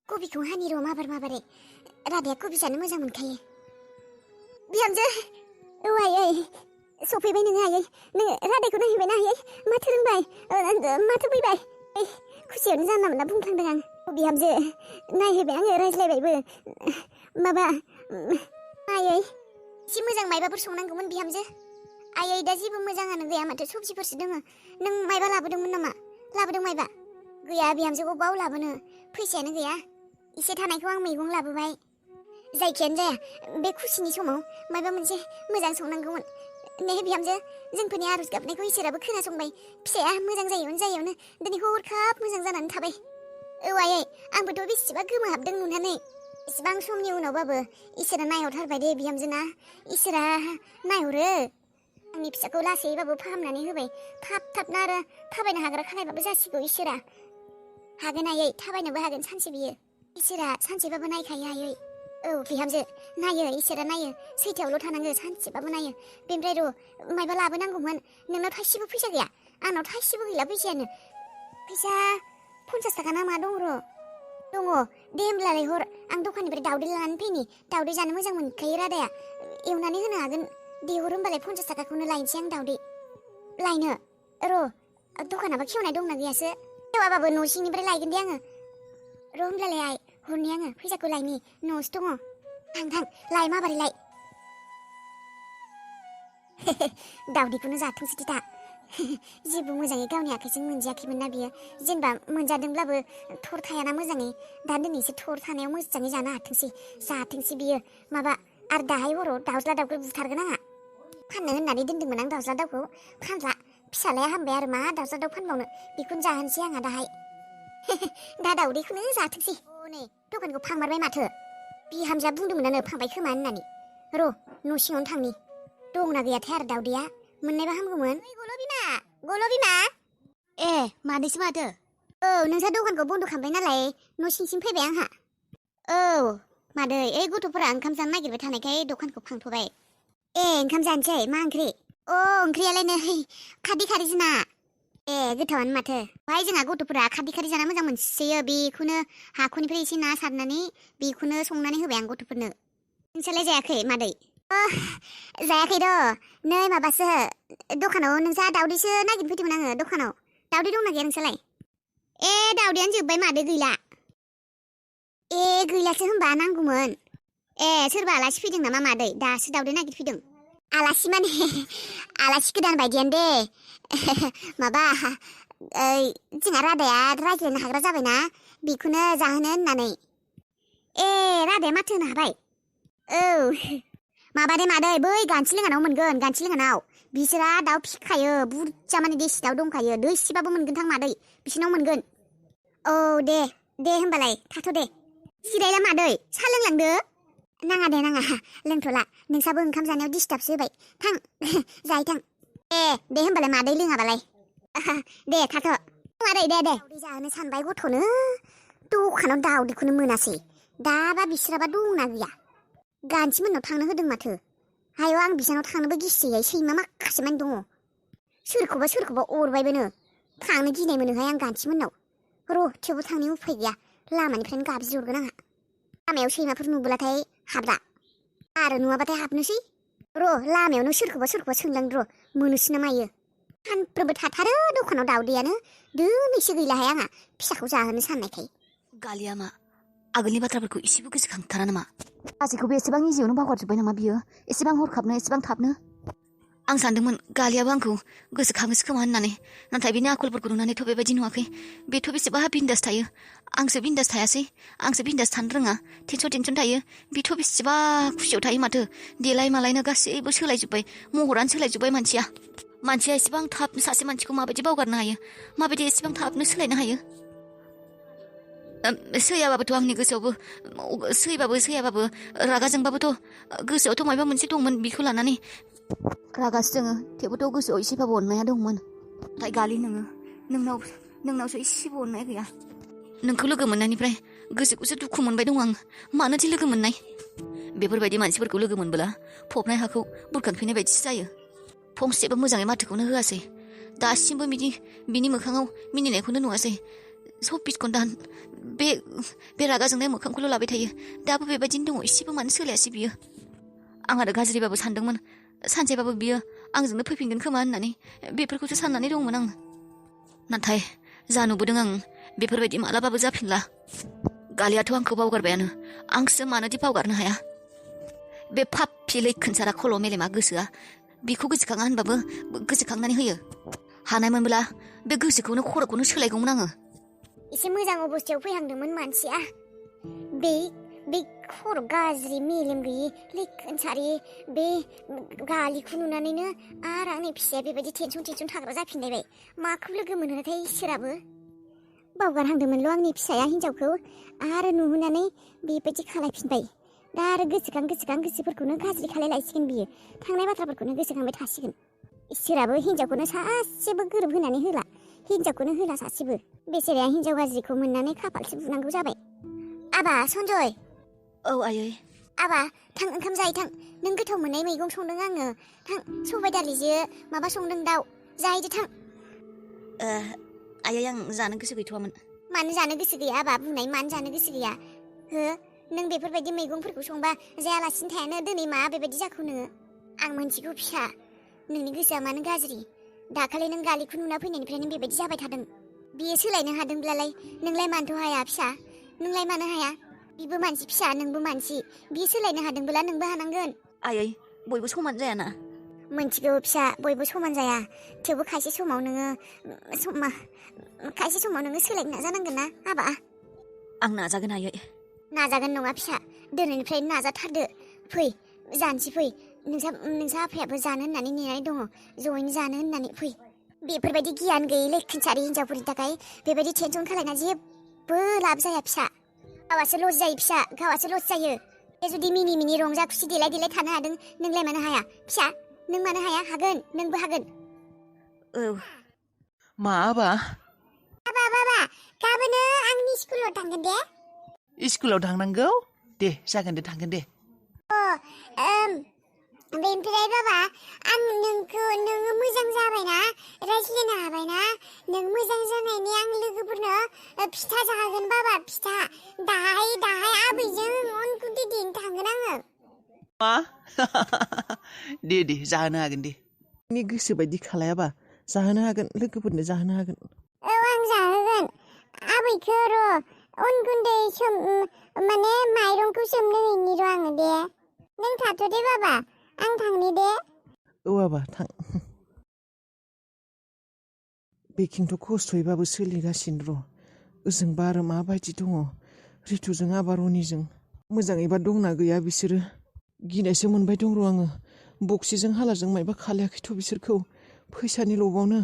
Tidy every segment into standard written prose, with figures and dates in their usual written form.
कबिखौ हानि र' माबारै राधाया कबि जानो मोजां मोनखायो। बिहामजो औ आयै सफैबाय नोङो आयै नोङो राधाखौ नायहैबायना आयै माथो रोंबाय माथो फैबाय खुसियावनो जानला मोनला बुंफ्लांदों आं। बिहामजो नायहैबाय आङो रायज्लायबायबो माबा आयै एसे मोजां मायबाफोर संनांगौमोन बिहामजो। आयै दा जेबो मोजाङानो गैया माथो सबजिफोरसो दङ। नों मायबा लाबोदोंमोन नामा? लाबोदों मायबा? गैया बिहामजोखौ बाव लाबोनो फैसायानो गैया। एसे थानायखौ आं मैगं लाबोबाय। जायखियानो जाया बे खुसिनि समाव मायबा मोनसे मोजां संनांगौमोन। ने बिहामजो जोंफोरनि आरज गाबनायखौ इसोराबो खोनासंबाय। फिसाया मोजां जायैयावनो दिनै हरखाब मोजां जानानै थाबाय। औ आयै आंबोथ' बेसेबा गोमोहाबदों नुनानै। इसिबां समनि उनावबाबो इसोरा नायहरथारबाय दे बिहामजोना। इसोरा नायहरो। आंनि फिसाखौ लासैबाबो फाहामनानै होबाय। थाबनो आरो थाबायनो हाग्रा खानायबाबो जासिगौ इसोरा। हागोन आयै थाबायनोबो हागोन सानसे बियो। इसोरा सानसेबाबो नायखायो आयै। औ बिहामजो नायो इसोरा नायो। सैथोआवल' थानांगो सानसेबाबो नायो। बेनिफ्राय र' मायबा लाबोनांगौमोन। नोंनाव थाइसेबो फैसा गैया? आंनाव थाइसेबो गैला फैसायानो। फैसा 50 थाखा ना मा दङ र'। दङ दे होमब्लालाय हर आं दखाननिफ्राय दावदै लानानै फैनि। दावदै जानो मोजां मोनखायो रादाया। एवनानै होनो हागोन। दे हर होमबालाय 50 थाखाखौनो लायनोसै आं दावदै। लायनो र' दखानाबो खेवनाय दंना गैयासो। खेवाबाबो न' सिंनिफ्राय लायगोन दे आङो। र' होमब्लालाय आइ हरनि आङो फैसाखौ लायनि न'आवसो दङ। थां लाय माबारै लाय। दावदैखौनो जाथोंसै दा। जेबो मोजाङै गावनि आखाइजों मोनजायाखैमोन ना बियो। जेनेबा मोनजादोंब्लाबो थर थायाना मोजाङै। दा दिनैसो थर थानायाव मोजाङै जानो जाथोंसै बियो। माबा आरो दाहाय हराव दाउज्ला दाउखौ बुथारगोन आंहा। फाननो होननानै दोनदोंमोन आं दाउज्ला दाउखौ। फानला फिसालाया हामबाय आरो मा दाउज्ला दाउ फानबावनो। बेखौनो जाहोनोसै आंहा दाहाय। दा दावदैखौनो जाथोंसै। नै दखानखौ फांमारबाय माथो। बिहामजोआ बुंदोंमोनानो फांबाय खोमा होननानै। र' न' सिङावनो थांनि। दंना गैयाथाय आरो दावदैया मोननायबा हामगौमोन। गल' बिमा ए मादैसो माथो। औ नोंसा दखानखौ बन्द' खालामबाय नालाय न' सिंसिम फैबाय आंहा। औ मादै ओइ गथ'फोरा ओंखाम जानो नागिरबाय थानायखाय दखानखौ फांथ'बाय। ए ओंखाम जानोसै मा ओंख्रि? अ ओंख्रियालाय नै खारदै खारै जोंना। ए गोथावानो माथो। ओमफ्राय जोंहा गथ'फोरा खारदै खारै जाना मोजां मोनसोयो। बेखौनो हाखरनिफ्राय एसे ना सारनानै बेखौनो संनानै होबाय आं गथ'फोरनो। नोंसालाय जायाखै मादै? जायाखै र' नै माबासो दखानाव नोंसा दावदैसो नागिरनो फैदोंमोन आङो दखानाव। दावदै दंना गैया नोंसालाय? ए दावदैयानो जोब्बाय मादै गैला। ए गैलासो होनबा नांगौमोन। ए सोरबा आलासि फैदों नामा मादै दासो दावदै नागिरफैदों? आलासि माने आलासि गोदान बायदियानो दे। माबा जोंहा रादाया रायज्लायनो हाग्रा जाबायना बेखौनो जाहोनो होननानै। ए रादाया माथो होनो हाबाय? औ माबादे मादै बै गानथिलिङानाव मोनगोन गानथिलिङानाव। बिसोरा दाउ फिखायो बुरजा माने देसि दाउ दंखायो। दैसेबाबो मोनगोन थां मादै बिसोरनाव मोनगोन। औ दे होमबालाय थाथ' दे। जिरायला मादै साहा लोंलांदो। नाङा दे नाङा लोंथ'ला। नोंसाबो ओंखाम जानायाव डिस्टार्बसो होबाय। थां जाहैथां। दे होमबालाय मादै लोङाबालाय। दे थाथ'। मादै दे दावदै जाहोनो सानबाय गथ'नो। दखानाव दावदैखौनो मोनासै। दाबा बिस्राबा दंना गैया? गान्थिमोननाव थांनो होदों माथो। हायो आं बिसानाव थांनोबो गिसैहाय सैमा माखासे मानि दङ। सोरखौबा अरबायबोनो। थांनो गिनाय मोनोहाय आं गान्थिमोननाव। र' थेवबो थांनो उफाय गैया। लामानिफ्रायनो गाबज्रिहरगोन आंहा। लामायाव सैमाफोर नुबोलाथाय हाबला आरो नुवाबाथाय हाबनोसै। र' लामायावनो सोरखौबा सोंलां र' मोनोसै ना मायो। सानफ्रोमबो थाथारो दखानाव दावदैयानो। दिनैसो गैलाहाय आंहा फिसाखौ जाहोनो साननायखाय। गालिया मा आगोलनि बाथ्राफोरखौ एसेबो गोसोखांथारा नामा? गासैखौबो एसेबां इजियावनो बावगारजोब्बाय नामा बियो? एसेबां हरखाबनो एसेबां थाबनो? आं सानदोंमोन गालियाबो आंखौ गोसोखाङोसो खोमा होननानै। नाथाय बिनि आखलफोरखौ नुनानैथ' बेबायदि नुवाखै। बेथ' बेसेबा बिन्दास थायो। आंसो बिन्दास थायासै। आंसो बिन्दास थानो रोङा। टेनसन थायो। बेथ' बेसेबा खुसियाव थायो माथो। देलाय मालायनो गासैबो सोलायजोब्बाय। महरानो सोलायजोब्बाय मानसिया एसेबां थाबनो सासे मानसिखौ माबायदि बावगारनो हायो? माबायदि एसेबां थाबनो सोलायनो हायो? सैयाबाबोथ' आंनि गोसोआवबो सैयाबाबो रागा जोंबाबोथ' गोसोआवथ' माबा मोनसे दंमोन बेखौ लानानै। रागासो जोङो थेवबोथ' गोसोआव एसेबाबो अननाया दंमोन। नाथाय गालि नोंनावसो एसेबो अननाय गैया। नोंखौ लोगो मोननायनिफ्राय गोसोखौसो दुखु मोनबाय दं आं। मानोथो लोगो मोननाय? बेफोरबायदि मानसिफोरखौ लोगो मोनबोला फबनाय हाखौ बुरखांफिननाय बायदिसो जायो। फंसेबो मोजाङै माथोखौनो होआसै। दासिमबो बिनि मोखाङाव मिनिनायखौनो नुवासै। सब्बिस घन्टा बे रागा जोंनाय मोखांखौल' लाबाय थायो दाबो बेबायदिनो दङ एसेबो मानो सोलायासै बियो आं आरो गाज्रिबाबो सानदोंमोन सानसेबाबो बियो आंजोंनो फैफिनगोन खोमा होननानै बेफोरखौसो साननानै दंमोन आं नाथाय जा नुबोदों आं बेफोरबायदि मालाबाबो जाफिनला गालियाथ' आंखौ बावगारबायानो आंसो मानोदि बावगारनो हाया बे पापि लैखोनसारा खल' मेलेमा गोसोआ बेखौ गोसोखाङा होनबाबो गोसोखांनानै होयो हानायमोनब्ला बे गोसोखौनो खर'खौनो सोलायगौमोन आङो एसे मोजां अबस्थायाव फैहांदोंमोन मानसिया बे खर' गाज्रि मेलेम गैयि लैखोनसारि बे गालिखौ नुनानैनो आरो आंनि फिसाया बेबायदि टेनसन थाग्रा जाफिनलायबाय माखौ लोगो मोनहोनायथाय इसोराबो बावगारहांदोंमोनल' आंनि फिसाया हिनजावखौ आरो नुहोनानै बेबायदि खालायफिनबाय दा आरो गोसोखां गोसोफोरखौनो गाज्रि खालायलायसिगोन बियो थांनाय बाथ्राफोरखौनो गोसोखांबाय थासिगोन इसोराबो हिनजावखौनो सासेबो गोरोब होनानै होला हिनजावखौनो होला सासेबो बेसेराया हिनजाव गाज्रिखौ मोननानै खाफालसो बुनांगौ जाबाय आबा सन्जय औ आयै आबा थां ओंखाम जायै थां नों गोथाव मोननाय मैगं संदों आङो थां सबाय दालिजों माबा संदों दाउ जाहैदो थां आयै आं जानो गोसो गैथ'वामोन मानो जानो गोसो गैया आबा बुंनाय मानो जानो गोसो गैया हो नों बेफोरबायदि मैगंफोरखौ संबा जायालासिनो थायानो दिनै मा बेबायदि जाखो नोङो आं मोनथिगौ फिसा नोंनि गोसोआ मानो गाज्रि दाखालि नों गालिखौ नुना फैनायनिफ्रायनो बेबायदि जाबाय थादों बियो सोलायनो हादोंब्लालाय नोंलाय मानोथ' हाया फिसा नोंलाय मानो हाया बिबो मानसि फिसा नोंबो मानसि बियो सोलायनो हादोंब्ला नोंबो हानांगोन आयै बयबो समान जायाना मोनथिगौ फिसा बयबो समान जाया थेवबो खायसे समाव नोङो सोलायनो नाजानांगोन ना आबा आं नाजागोन आयै नाजागोन नङा फिसा दिनैनिफ्रायनो नाजाथारदो फै जानसै फै नोंसा आफायाबो जानो होननानै नेनानै दङ जयैनो जानो होननानै फै बेफोरबायदि गियान गैयै लैखोनसारि हिनजावफोरनि थाखाय बेबायदि टेनसन खालायना जेबो लाब जाया फिसा गावासो लस जायो फिसा गावासो लस जायो बे जुदि मिनि रंजा खुसि देलाय थानो हादों नोंलाय मानो हाया फिसा नों मानो हाया हागोन नोंबो हागोन औ मा आबा बाबा गाबोनो आंनि स्कुलाव थांगोन दे स्कुलाव थांनांगौ दे जागोन दे थांगोन दे बेनिफ्राय बाबा आं नोङो मोजां जाबायना रायज्लायनो हाबायना नों मोजां जानायनि आं लोगोफोरनो फिथा जाहोगोन बाबा फिथा दाहाय आबैजों अन गुन्दै देनो थांगोन आङो मा दे जाहोनो हागोन दे नोंनि गोसो बायदि खालायाबा जाहोनो हागोन लोगोफोरनो जाहोनो हागोन औ आं जाहोगोन आबैखौ र' अन गुन्दै माने माइरंखौ सोमनो हैनि र' आङो दे नों थाथ' दे बाबा आं थांनि दे औ आबा थां बेखिंथ' खस्थ'यैबाबो सोलिगासिनो र' ओजोंबा आरो माबायदि दङ रितुजों आबा रनिजों मोजाङैबा दंना गैया बिसोरो गिनायसो मोनबाय दं र' आङो बक्सिजों हालाजों मायबा खालायाखैथ' बिसोरखौ फैसानि लबावनो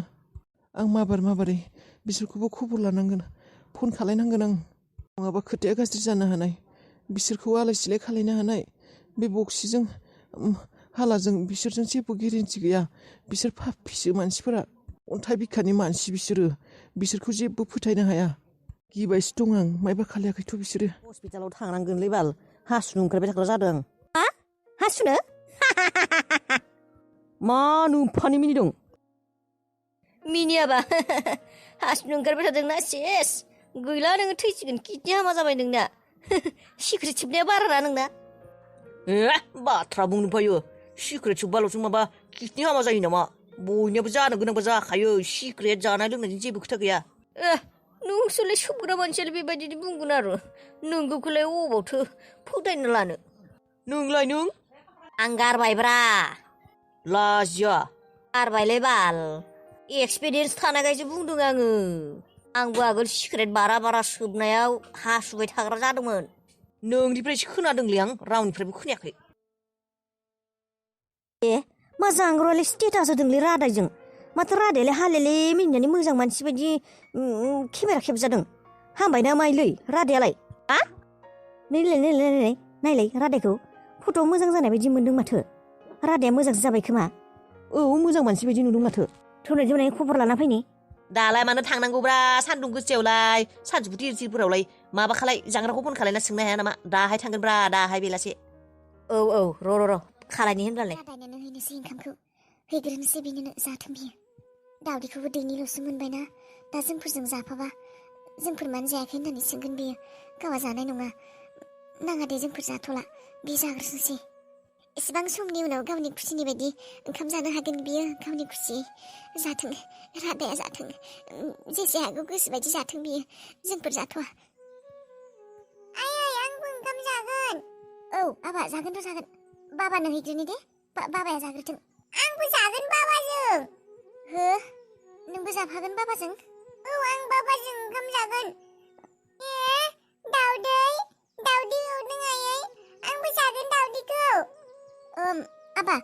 आं माबारै बिसोरखौबो खबर लानांगोन फन खालायनांगोन आं नङाबा खोथाया गाज्रि जानो हानाय बिसोरखौ आलाय सिलाय खालायनो हानाय बे बक्सिजों हालाजों बिसोरजों जेबो गेरेन्टि गैया बिसोर पापिसो मानसिफोरा अन्थाइ बिखानि मानसि बिसोरखौ जेबो फोथायनो हाया गिबायसो दं आं मायबा खालायाखैथ' बिसोरो हस्पिटालाव थांनांगोनलै बाल हासुनो ओंखारबाय थाग्रा जादों आं हासुनो मा नुफानि मिनिदों मिनियाबा हासुनो ओंखारबाय थादोंना सेस गैला नोङो थैसिगोन किडनि हामा जाबाय नोंना सिख्रि थिबनाया बाराना नोंना बाथ्रा बुंनो फैयो सिक्रेट सोबबाल'सो माबा किडनि हामा जायो नामा बयनियाबो जानो गोनांबा जाखायो सिक्रेट जानाय लोंनायनि जेबो खोथा गैया नोंसोरलाय सोबग्रा मानसियालाय बेबायदि बुंगोन आरो नोंगौखौलाय अबावथो फोथायनो लानो नोंलाय नों आं गारबायब्रा लाजिया गारबायलै बाल एक्सपिरियेन्स थानायखायसो बुंदों आंबो आगोल सिक्रेट बारा सोबनायाव हासुबाय थाग्रा जादोंमोन नोंनिफ्रायसो खोनादोंलै आं रावनिफ्रायबो खोनायाखै मा जांग्र'आलाय स्टेटास होदोंलै रादायजों माथो रादायालाय हालेले मिनिनानै मोजां मानसि बायदि केमेरा खेबजादों हामबाय ना माइलै रादायालाय नायलाय रादायखौ फट'आव मोजां जानाय बायदि मोनदों माथो रादाया मोजांसो जाबाय खोमा औ मोजां मानसि बायदि नुदों माथो थोनाय जोमनायनि खबर लाना फैनि दालाय मानो थांनांगौब्रा सान्दुं गोसायावलाय सानजौफु तिरफोरावलाय माबा खालाय जाग्राखौ फन खालायना सोंनो हाया नामा दाहाय थांगोनब्रा दाहाय बेलासे औ र' खालायनि होनब्लालाय रादायनोनो हैनोसै ओंखामखौ हैग्रोनोसै बिनो जाथों बियो दावदैखौबो दैनिल'सो मोनबायना दा जोंफोरजों जाफाबा जोंफोर मानो जायाखै होननानै सोंगोन बियो गावहा जानाय नङा नाङा दे जोंफोर जाथ'ला बे जाग्रोथोंसै एसेबां समनि उनाव गावनि खुसिनि बायदि ओंखाम जानो हागोन बियो गावनि खुसि जाथों रादाया जाथों जेसे हागौ गोसो बायदि जाथों बियो जोंफोर जाथ'वा आयै आंबो ओंखाम जागोन औ आबा जागोनथ' जागोन बाबानो हैग्रोनि दे बाबाया जाग्रोथों आंबो जागोन बाबाजों हो नोंबो जाफागोन बाबाजों औ आं बाबाजों ओंखाम जागोन दाउदै एवदों आयै आंबो जागोन दाउदैखौ आबा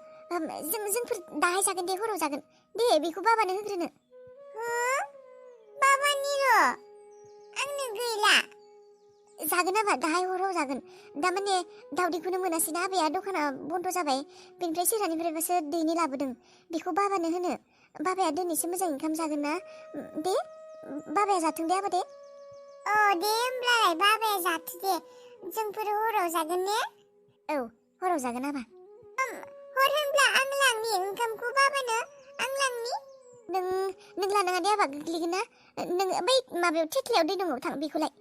जोंफोर दाहाय जागोन दे हराव जागोन दे बेखौ बाबानो होग्रोनो हो बाबानिल' आंनो गैला जागोन आबा दाहाय हराव जागोन दामाने दाउदैखौनो मोनासैना आबाया दखाना बन्द जाबाय बेनिफ्राय सोरहानिफ्रायबासो दैनि लाबोदों बेखौ बाबानो होनो बाबाया दिनैसो मोजां ओंखाम जागोन ना दे बाबाया जाथों दे आबा दे औ दे होमब्लालाय बाबाया जाथो दे जोंफोर हराव जागोन ने औ हराव जागोन आबा हर होनब्ला आं लांनि ओंखामखौ बाबानो आं लांनि नों लानाङा दे आबा गोग्लैगोन ना नों बै माबायाव थेख्लायाव दै दङ थां बेखौलाय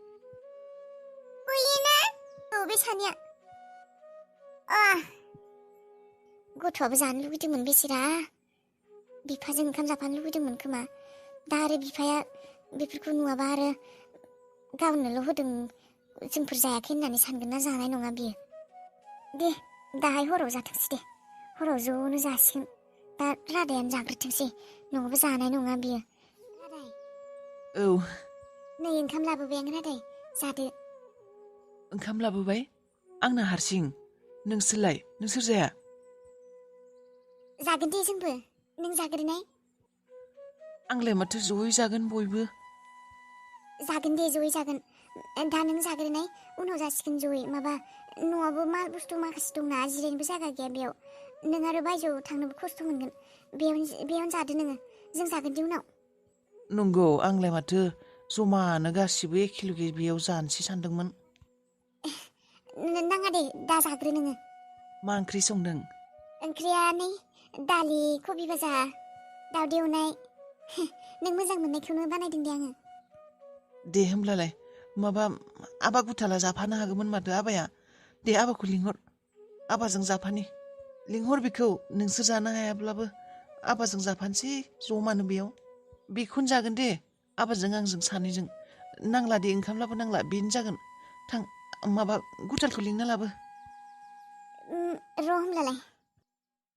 औ बे सानैया गथ'आबो जानो लुगैदोंमोन बेसेरा बिफाजों ओंखाम जाफानो लुगैदोंमोन खोमा दा आरो बिफाया बेफोरखौ नुवाबा आरो गावनोल' होदों जोंफोर जायाखै होननानै सानगोन ना जानाय नङा बियो दे दाहाय हराव जाथोंसै दे हराव ज'नो जासिगोन दा रादायानो जाग्रोथोंसै नङाबा जानाय नङा बियो रादाय औ नै ओंखाम लाबोबाय आं रादाय जादो ओंखाम लाबोबाय आंनो हारसिं नोंसोर जाया जागोन दे जोंबो नों जाग्रोनाय आंलाय माथो जयै जागोन बयबो जागोन दे जयै जागोन दा नों जाग्रोनाय उनाव जासिगोन जयै माबा न'आवबो माल बुस्थु माखासे दंना जिरायनोबो जायगा गैया बेयाव नों आरो बायजोआव थांनोबो खस्थ' मोनगोन बेयावनो जादो नोङो जों जागोन दे उनाव नंगौ आंलाय माथो जमानो गासिबो एखेलगे बेयाव जानोसै सानदोंमोन नाङा दे दा जाग्रो नोङो मा ओंख्रि संदों ओंख्रिया नै दालि कबि भाजा दाउदै एवनाय नों मोजां मोननायखौनो बानायदों दे आङो दे होमब्लालाय माबा आबा गुथाला जाफानो हागौमोन माथो आबाया दे आबाखौ लिंहर आबाजों जाफानि लिंहर बेखौ नोंसोर जानो हायाब्लाबो आबाजों जाफानोसै जमानो बेखौनो जागोन दे आबाजों आंजों सानैजों नांला दे ओंखामलाबो नांला बेनो जागोन थां माबा गुथालखौ लिंना लाबो र' होमब्लालाय